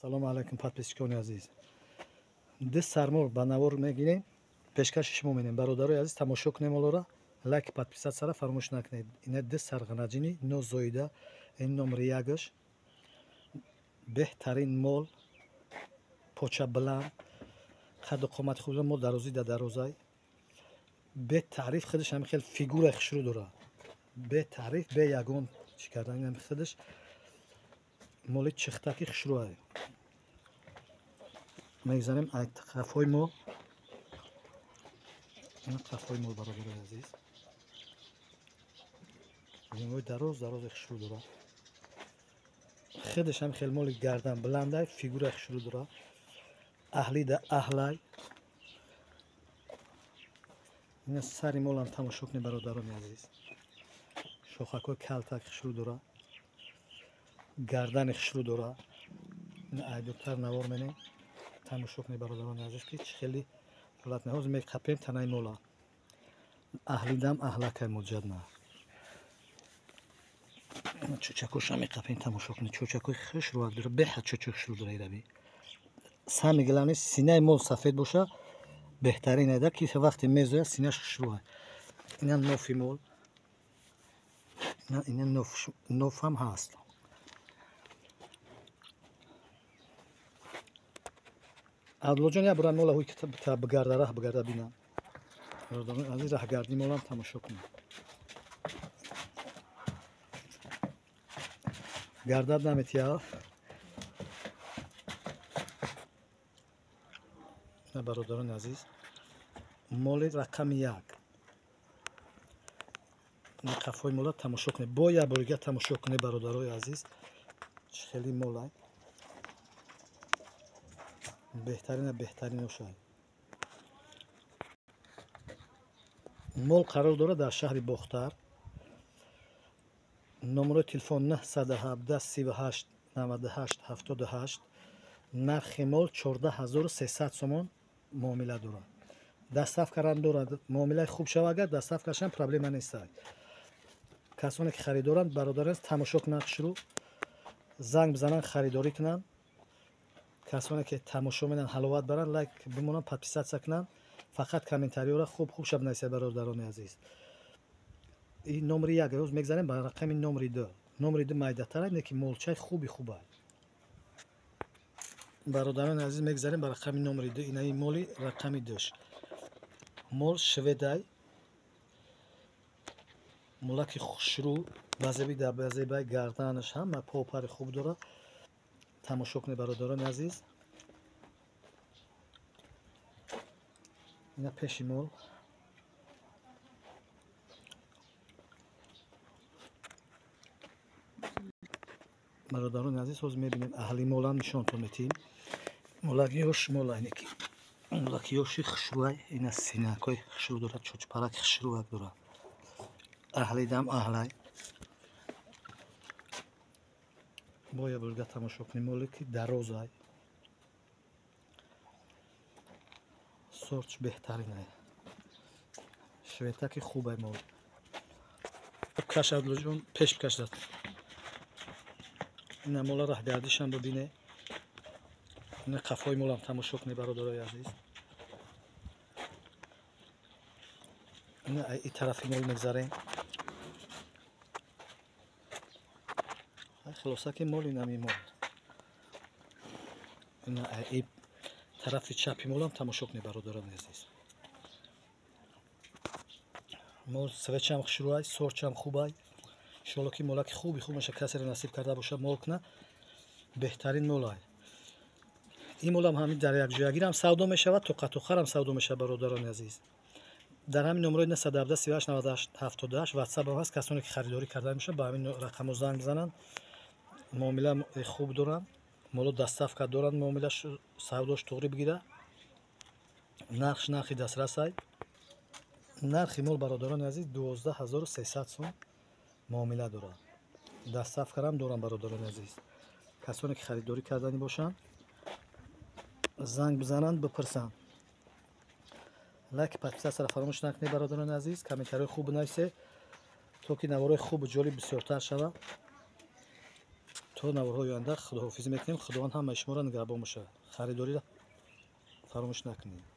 Салому алайкум, подписчикони азиз. Ду сармол ба навор мегирем, пешкаши шумо менем. Бародарои азиз, тамошо кунем олора, лайк, подписатсияро фаромӯш накунед. Ина ду сарғанаҷини нозоида, ин номри якаш. Беҳтарин мол, поча баланд, қаду қомати хуб, мол дарозӣ да дарозай. Бетаъриф худаш ҳам хел фигураи хушрӯ дорад. Бетаъриф, бе ягон чӣ кардан, ин худаш моли чихтаки хушрӯ. Мегзарем қафои мол. Ин қафои мол, бародарои азиз. Ҷингои дароз дарози хушрӯ дорад. Худаш ҳам хел моли гардан баландай, фигураи хушрӯ дорад. Аҳли да аҳлай. Ина сари молам тамошо кунед, бародарони азиз. Шохакҳои калтак хушрӯ дорад. Гардани хушрӯ дорад. Ина айдотар навор менем. Тамошо кунед, бародарони азиз, ки чӣ хеле ҳолат не. Ҳозир меқапем танаи мола. Аҳлидам аҳлакай муҷадна. Чӯчакоша меқапем, тамошо кунед. Чӯчакои хушрӯ дорад, беҳад чӯчаки хушрӯ дорад ираби. Сами главное синаи мол сафед боша, беҳтарин айда ки вақте мезояд синаш хушрӯ. Ина нофи мол. Ина ноф ҳам ҳаст. Абдуллоҷон, як бора мола ҳуй та бигарда, раҳ бигарда бинам. Бародарони азиз, раҳгардӣ молам тамошо кунед. Гардад наметия. Бародарони азиз, моли рақами як. Қафои мола тамошо кунед. Бо як борига тамошо кунед, бародарои азиз. Чӣ хели молай. Беҳтарина беҳтариношай. Мол қарор дорад дар шаҳри Бохтар. Номерои телефон 917 38 98 78. Нархи мол 14300 сомон муомила дорад. Доставкарам дорад. Муомилаи хуб шава, агар доставкашам проблема нест. Касоне ки харидоранд, бародарон, тамошо кунанд хушрӯ, занг бизананд, харидорӣ кунанд. Касоне ки тамошо менанд, ҳаловат баранд, лайк бимонанд, подписатсия кунанд. Фақат комментариёро хуб хуб шаб нависед, бародарони азиз. Ин номери як, рӯз мегзарем ба рақами номери ду. Номери ду майдатар, не ки молчаи хуби хуба. Бародарони азиз, мегзарем ба рақами номери ду. Инаи моли рақами душ. Мол шведай, молаки хушрӯ, базеби дар базебай гарданаш ҳама попари хуб дорад. Тамошо кунед, бародарони азиз. Ина пеши мол. Бародарони азиз, ҳозир мебинем аҳли молам нишонтон метиҳем. Молакиёш молайнеки. Молакиёши хушрӯай, ина синакҳои хушрӯ дорад, чӯчпараки хушрӯак дорад. Аҳлидам аҳлай. Боя бурга тамошо кунем, моле ки дарозай. Сорч беҳтаринай. Шветаки хубай мол. Каш Абдуллоҷон, пеш бикашдад. Ина мола раҳгардишам бибине. Ина қафои молам тамошо кунед, бародарои азиз. Ина и тарафи мол мегзарем. Хулоса ки мол инами мол. Ина и тарафи чапи молам тамошо кунед, бародарони азиз. Мол свечам хушрӯай, сорчам хубай. Иншоалло ки молаки хуби хуб меша, касеро насиб карда боша мол куна, беҳтарин молай. Ин молам ҳамин дар якҷоягирам савдо мешавад, тоқатухарам савдо мешавад, бародарони азиз. Дар ҳамин номерои 917 38 98 78 WhatsApp ҳам ҳаст. Касоне ки харидорӣ карда мешаванд, ба ҳамин рақамҳо занг бизананд. Муомила хуб доранд, моло доставка доранд, муомилаш савдош туғрӣ бигирад. Нархш нархи дастрасай. Нархи мол, бародарони азиз, 12300 сом муомила дорад. Доставкарам дорам, бародарони азиз. Касоне ки харидорӣ карданӣ бошанд, занг бизананд, бипурсанд. Лайк, подписатсияро фаромӯш накунед, бародарони азиз. Комментариҳои хуб бинависед, то ки наворҳои хубу ҷолиб бисёртар шавад. То наворҳои оянда худоҳофизӣ мекунем. Худованд ҳамаи шуморо нигаҳбон бошад. Харидориро фаромӯш накунед.